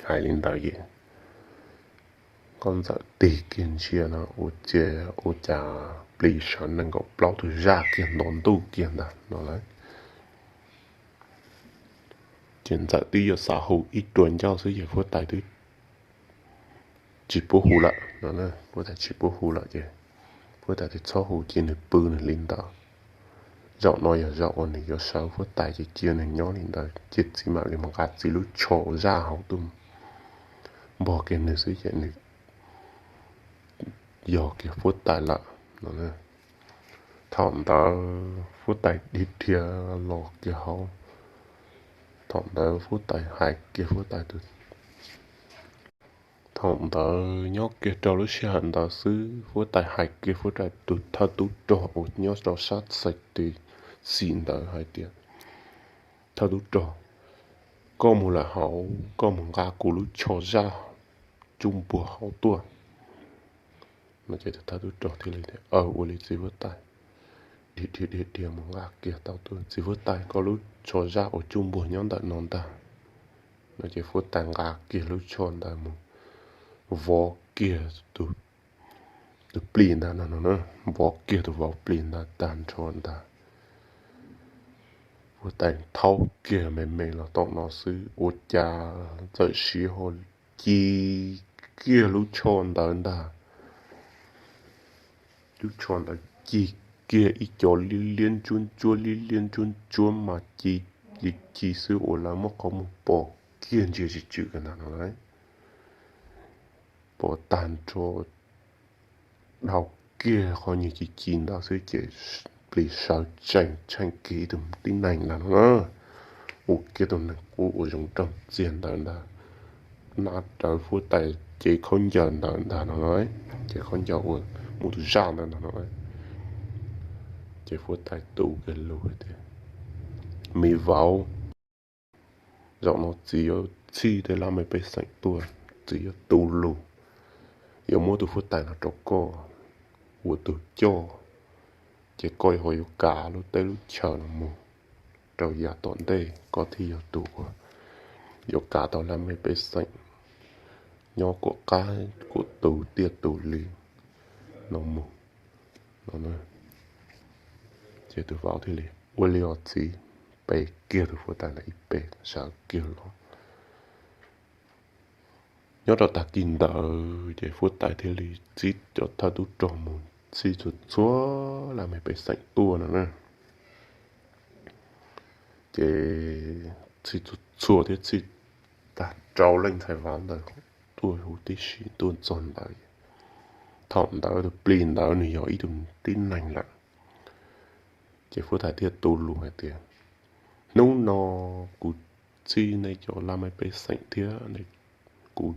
Hais li ntawd es nkauj ntxawm tig kiag ntsia no ua cas, ua cas plis sawv nees nkaum plaub tus zaj kiag nto ntuj kiag ntag no lawm. Ces ntxawm twb yuav xav hu ib rua ncauj xwb ces huab tais twb tsis pub hu lawm no. Huab tais tsis pub hu lawm ces huab tais tias txhob hu ces nws pw nws li ntawd. Zaum no yog zaum uas nws yuav sawv, huab tais ces cia nws nyob li ntawd ces txiv mam li mus nqa txiv lub tsho zaj hauv tuaj npog kiag nws xwb ces nws yog kiag huab tais lawm no. Thaum ntawd huab tais dhia dhia los kiag hauv, thaum ntawd huab tais hais kiag huab tais tus, thaum ntawd nyob kiag rau lub sij hawm ntawd xwb huab tais hais kiag huab tais tus thawj tub rog uas nyob rau sab xais tes xis ntawd hais tias, Thawj tub rog, koj mus lawm hauv, koj mus nqa kuv lub tsho zaj tsuj npuag hauv tuaj no. Ces tus thawj tub rog thiaj li tias, Aw, ua li txiv huab tais. Dhia dhia dhia dhia mus nqa kiag tau tuaj. Txiv huab tais, koj lub tsho zaj uas tsuj npuag nyob ntawm no ntag no. Ces huab tais nqa kiag lub tsho ntawd mus vov kiag tus plis ntawd no, vov kiag tus vauv plis ntawd tag nrho ntag. Huab tais thaub kiag me me los tom no xwb ua cas txawm siv ho ci kiag lub tsho ntawd ntag. Lub tsho ntawd ci kiag ib co liab liab ntsuab ntsuab, liab liab ntsuab ntsuab mas ci li ci xwb uas lawv muab qhov muag pos kiag ntsia tsis tswm kiag ntag no. Pos tag nrho, dhau kiag qhov nyuag ci ci ntawd xwb ces plis sawv tsees tsheej kiag ib tug tib neeg ntag no na. Ua kiag tus neeg qub uas zoo nraug txiag ntawd ntag, na rawv huab tais cev khaub ncaws ntawd ntag no, cev khaub ncaws uas muaj tus zaj ntawd ntag no. Ces huab tais tu kiag lus hais tias, Me vauv, zaum no txiv yuav txhij tej laj mej pej xeem tuaj, txiv yuav tu lus, yuav muab tus huab tais no rau koj ua tus coj, ces koj ho yuav kav lub teb lub chaw no mus rau yav tom ntej, koj thiaj yog tus uas yuav kav tau laj mej pej xeem nyob kuam qab kuam tu tiaj tus li no mus no. Ces tus vauv thiaj li, Ua li os txiv. Pe kiag tus huab tais ntawd ib pe sawv kiag los. Nyob rau tag kis ntawd ces huab tais thiaj li txib cov thawj tub rog mus txhij txhua txhua laj mej pej xeem tuaj no na. Ces txhij txhua txhua thiab txhij tag rau leej ntxhais vauv ntawd tuaj huv tib si tuaj txog ntawd. Thaum ntawd tus plis ntawd nws yog ib tug tib neeg lawm. Ces huab tais thiaj tu lus hais tias, Hnub no kuv txhij nej cov laj mej pej xeem thiab kuv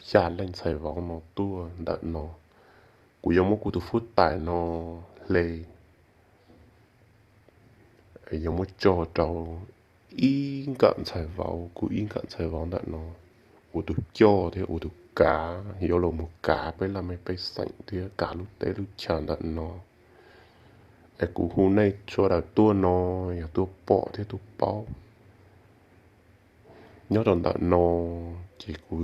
xya leej ntxhais vauv no tuaj ntawm no, Kuv yuav muab kuv tus fuab tais no hle, yuav muab tso rau ib nkawm ntxhais vauv, kuv ib nkawm ntxhais vauv ntawm no ua tus coj thiab ua tus kav, yuav los mus kav peb laj mej pej xeem thiab kav lub teb lub chaw ntawm no. Es kuv hu nej sawv daws tuaj no, yog tuaj pom thiab tuaj paub nyob rau ntawm no, ces kuv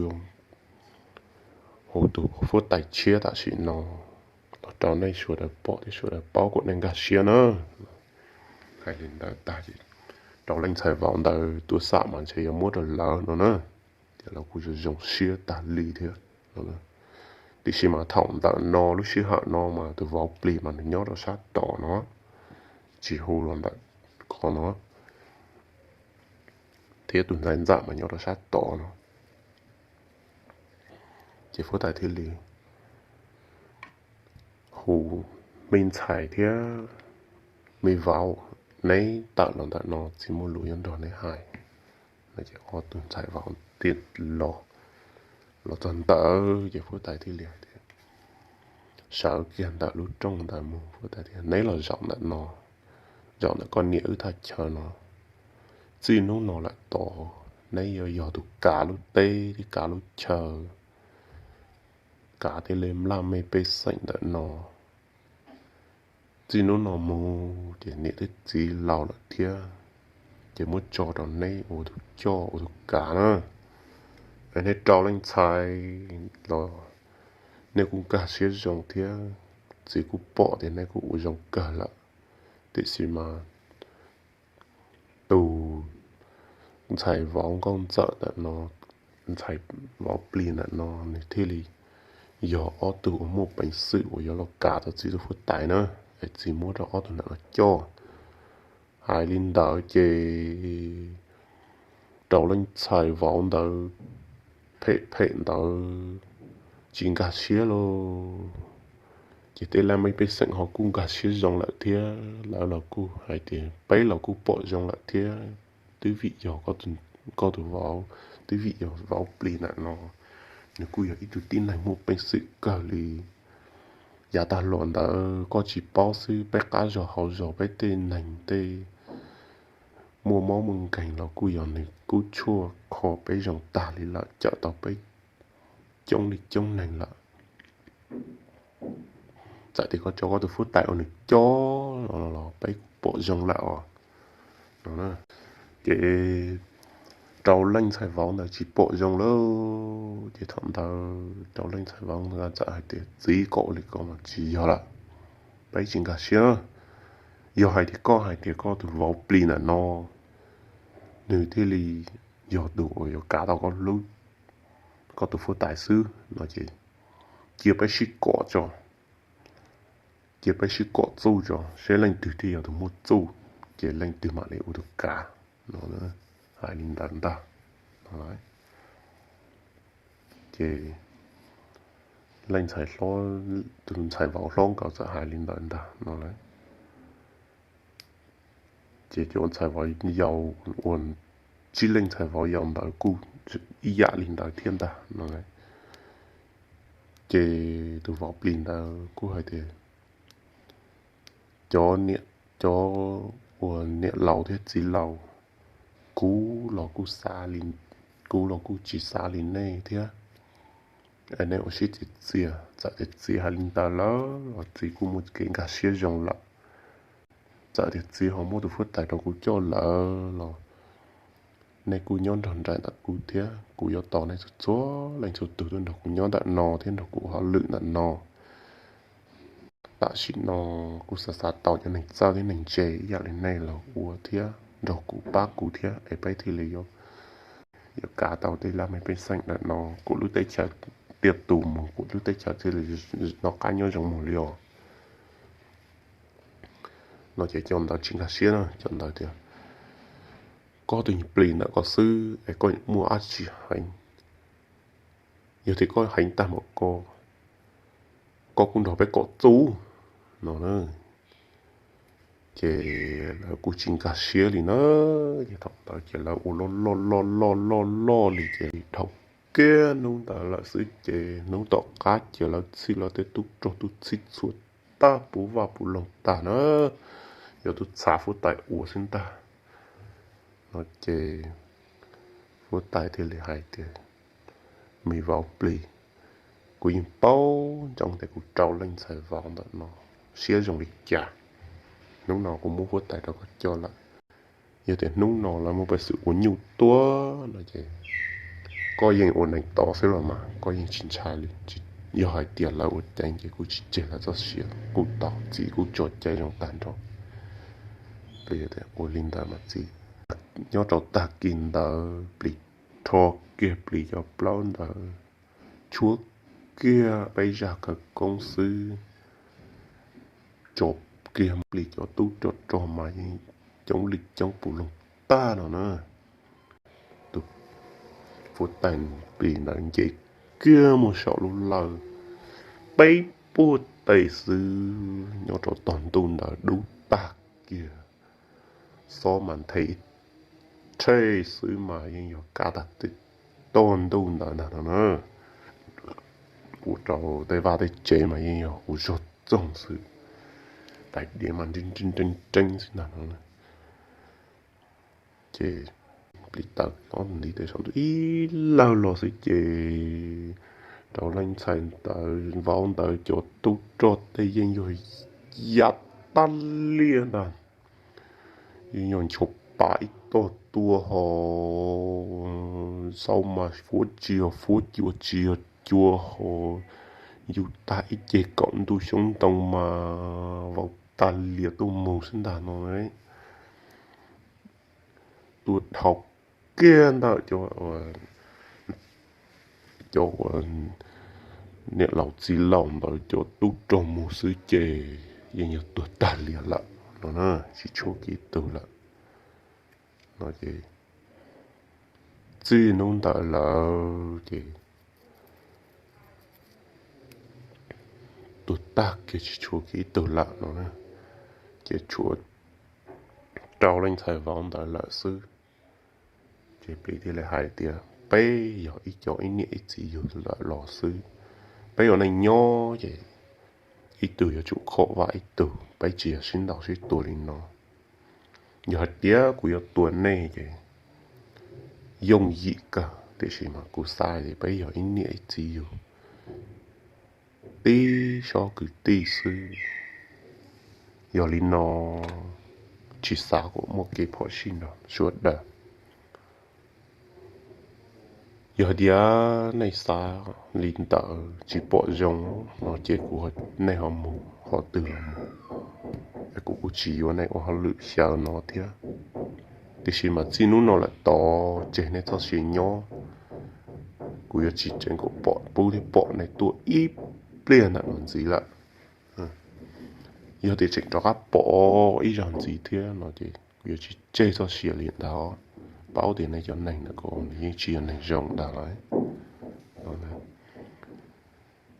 hu tus fuab tais tshiab tam sim no los rau nej sawv daws pom thiab sawv daws paub kom nej nkag siab na. Hais li ntawd tag ces rau leej ntxhais vauv ntawd tuaj xam mas ntshe yuav muab rau lawv no na, ces lawv kuj zoo zoo siab tag li thiab. Tiam sis mas thaum ntawm no lub sij hawm no mas tus vauv plig mas nws nyob rau sab tod no, tsis hu los ntawm ko no, thiab tus ntxhais ntxawm mas nyob rau sab tod no. Ces fuab tais thiaj li hu, me ntxhais thiab me vauv, neb tawm los ntawm no txiv muaj lus yuav nrog neb hais. Ces ob tug ntxhais vauv thiaj los, los txog ntawd ces fuab tais thiaj li hais tias, sawv kiag ntawm lub rooj ntawd mus, fuab tais tias, neb los zaum ntawm no, zaum ntawm koj niam wb thaj chaw no. Txij hnub no lawm tod neb yuav yog tus kav lub teb thiab kav lub chaw, kav tej laj mej pej xeem ntawm no. Txij hnub no mus ces niam thiab txiv laus lawm thiab, ces muab tso rau neb ua tus coj ua tus kav na. Es neb rau leej ntxhais los nej kuj nkag siab zoo thiab, txiv kuj pom tias neb kuj ua zoo kawg lawm. Tiam sis mas tus ntxhais vauv nkauj ntxawm ntawm no, ntxhais vauv plig ntawm no nws thiaj li yog ob tug uas muaj peev xwm uas yuav los kav tau txiv tus fuab tais na, es txiv muab rau ob tug ntawm no coj. Hais li ntawd ces rau leej ntxhais vauv ntawd phem phem ntawd tsis nkag siab lauj. Ces tej laj mej pej xeem ho kuj nkag siab zoo lawm thiab, lawv los kuj hais tias peb los kuj pom zoo lawm thiab, twb vim yog koj tus vauv, twb vim yog vauv plig ntawm no, nws kuj yog ib tug tib neeg muaj peev xwm kawg li. Yav tag los ntawd koj tsis paub xwb, peb qab zos hauv zos peb tej neeg tej muaj mob muaj nkeeg los kuj yog nws kub tshuaj kho peb zoo tag li lawm, cawm tau peb coob li coob neeg lawm. Txawm tias koj tso koj tus fuab tais ua nws coj los los peb kuj pom zoo lawm os no. Ces rau leej ntxhais vauv ntawd tsis pom zoo lawm, ces thaum ntawd rau leej ntxhais vauv ntawd txawm hais tias, txiv, koj ua li ko mas tsis yog lawm, peb tsis nkag siab. Yog hais tias koj hais tias koj tus vauv plig ntawm no nws thiaj li yog tus uas yuav kav tau koj lub, koj tus fuab tais xwb no ces cia peb sib kom tso, cia peb sib kom txuj tso seb leej twg thiaj yog tus muaj txuj, ces leej twg mam li ua tus kav no. Hais li ntawd ntag no. Ces leej ntxhais hlob, tus ntxhais vauv hlob nkaus txawm hais li ntawd ntag no lauj. Ces cov ntxhais vauv yau, ua tsib leej ntxhais vauv yau ntawd kuj ib yam li ntawd thiab ntag no lauj. Ces tus vauv plig ntawd kuj hais tias, cov niam, cov uas niam laus thiab txiv laus, kuv los kuj xav li, kuv los kuj tsis xav li nej thiab. Nej ua siab txias txias, txawm tias txiv hais li ntawd lawm los txiv kuj muaj kev nkag siab zoo lawm. Txawm tias txiv ho muab tus fuab tais rau kuv coj lawm los nej kuj nyob nrog nraim ntawm kuv thiab, kuv yuav tos nej txhua txhua leej txhua tus tuaj nrog kuv nyob ntawm no thiab nrog kuv hauj lwm ntawm no. Tam sim no kuv xav xav tau cov neeg txawj thiab neeg ntse ib yam li nej los ua thiab nrog kuv pab kuv thiab es peb thiaj li yuav kav tau tej laj mej pej xeem ntawm no, kuv lub teb chaws thiaj tu mus, kuv lub teb chaws thiaj li noj qab nyob zoo mus li os. No ces cov ntawd tsis nkag siab na, cov ntawd tias, koj tus plig ntawm ko xwb es koj muaj dab tsi heev? Yog tias koj heev tag npaum ko, koj kuj nrog peb kom txuj no na. Ces lawv kuj tsis nkag siab li na. Ces thaum ntawd ces lawv ua loj loj loj loj loj loj li ces dhau kiag hnub ntawd lawm xwb ces hnub tom qab ces lawv txhij lawv tej tub rog tub txhij txhua tag puv vaj puv loog tag na, yog tus txhav huab tais ua xwb ntag. No ces huab tais thiaj li hais tias, me vauv plig, kuv yeej paub ntsoov tias kuv rau leej ntxhais vauv ntawm no siab zoo li cas. Hnub no kuv muab huab tais rau koj coj lawm. Yog tias hnub no lawv muaj peev xwm ua nyuj tuaj no ces koj yeej ua neeg tod xwb los mas koj yeej tsis ntshai li. Yog hais tias lawv ua ceev ces kuv tsis tseg lawv txoj sia, kuv tos txiv kuv tso cai zoo tag nrho. Plig tias ua li ntawd mas txiv. Nyob rau tag kis ntawd plis rho kiag plis cov plaub ntawd, tshuab kiag peb zaj khawv koob xwb, tso kiag plis cov tub rog rog mas yeej coob li coob puv loog tag no na. Tus huab tais plis ntawd nce kiag mus saum lub lawj, peb puag tes xwb nyob rau tog ntuj ntawd dub tag kiag, xob mas nthe ib rhe xwb mas yeej yog kab tag tog ntuj ntawd ntag no na. Ua rau tej vaj tej tsev mas yeej yog ua zog txoog xwb, tais diav mas nreeb nreeb xwb ntag no. Ces plis taws ob ntiv tes saum ntuj ib lawg los xwb ces rau leej ntxhais ntawd vauv ntawd cov tub rog tej yeej yog yam tag liaj ntag. Yeej yog nchuav pa ib tog tua ho, xau mas fuab tsis yog fuab, cua tsis yog cua ho, yus tag ib ce kaum ntuj xyoob ntoo mas vau tag lias tuaj mus xwb ntag no. Tua dhau kiag ntawm cov, cov niam laus txiv laus ntawd cov tub rog mus xwb ces yeej yog tuag tag lias lawm no na, tsis tshuav kiag ib tug lawm no ces txij hnub ntawd lawm ces tuag tag kiag tsis tshuav kiag ib tug lawm no na. Ces tshuav rau leej ntxhais vauv ntawd lawm xwb. Ces plis thiaj li hais tias peb yog ib co ib niam ib txiv yug lawm los xwb, peb ua neej nyob ces ib tug yuav tsum khom vaj ib tug, peb tsis yog sib ntaus sib tua li no. Yog hais tias kuv yuav tua nej ces yooj yim kawg, tiam sis mas kuv xav tias peb yog ib niam ib txiv yug, tib sob kwv tij xwb. Yog li no tsis xav kom muaj kev phom sij nrog sawv daws. Yog hais tias nej xav li ntawd tsis pom zoo no ces kuv, nej ho mus ho twg los mus, es kuv kuj tsis yuav nej ua hauj lwm xyaw no thiab. Tiam sis mas txij hnub no lawm tod tseg nej txoj sia nyob, kuv yuav tsis tseev kom pom pub thiab pom nej tuaj ib pliag ntawm no ntxiv lawm. Yog tias tseem rov qab pom ib zaug ntxiv thiab no ces kuv yuav tsis tseg txoj sia li ntag. Paub tias nej cov neeg ntawm ko nws yeej tsis yog neeg zoo ntag lawm.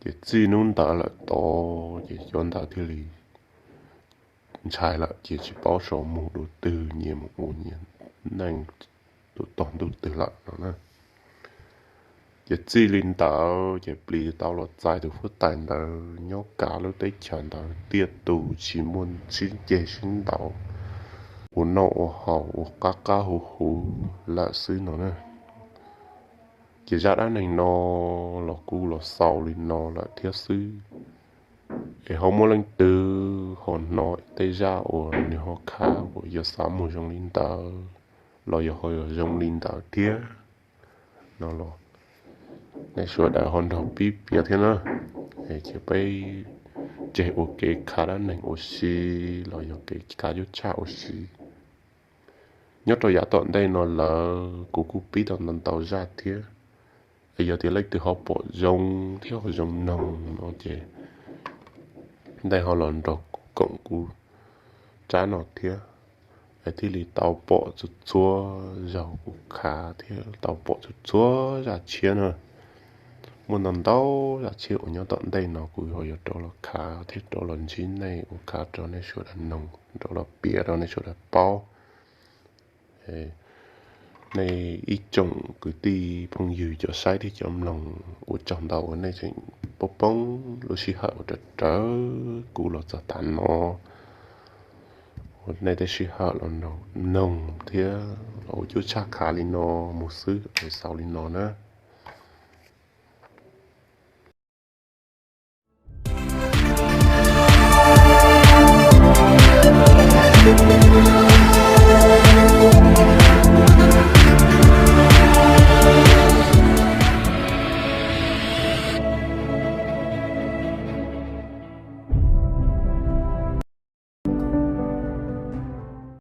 Ces txij hnub ntawd lawm tod ces cov ntawd thiaj li ntshai lawm ces tsis paub sau mus dua twg, nyias mus ua nyias neej tus tog ntuj twg lawm no na. Ces txij li ntawd ces plis tau los txais tus huab tais ntawd nyob kav lub teb chaws ntawd tiaj tus tsis muaj sib ceg sib ntaus, ua noj ua haus ua qab qab huv huv lawm xwb no na. Ces zaj dab neeg no los kuj los xaus li no lawm thiab xwb. Es ho muaj leej twg ho hnov tej zaj uas nws ho khav uas yog xav mus zoo li ntawd los yog ho yog zoo li ntawd thiab no los nej sawv daws ho nrog pib piav thiab na. Ces peb tseg ua kev khav dab neeg ua si los yog kev khav cuab tshaj ua si. Nyob rau yav tom ntej no lawm kuv kuj pib tau ntau ntau zaj thiab. Es yog tias leej twg ho pom zoo thiab ho zoo mloog no ces nej ho los nrog kuv koom kuv tsab no thiab, es thiaj li tau pom txhua txhua zaug kuv khav thiab tau pom txhua txhua zaj tshiab na. Muaj ntau ntau zaj tshiab uas nyob tom ntej no kuv ho yuav rov los khav thiab rov los ntsib nej ua khav rau nej sawv daws mloog, rov los piav rau nej sawv daws paub. Nej ib tsoom kwv tij phooj ywg cov saib thiab cov mloog, ua tsaug ntau uas nej tseem poob poob lub sij hawm uas rawv rawv kuv los txog tav no, ua nej tej sij hawm los mloog thiab los ua cuab tshaj khav li no mus xwb es xaus li no na.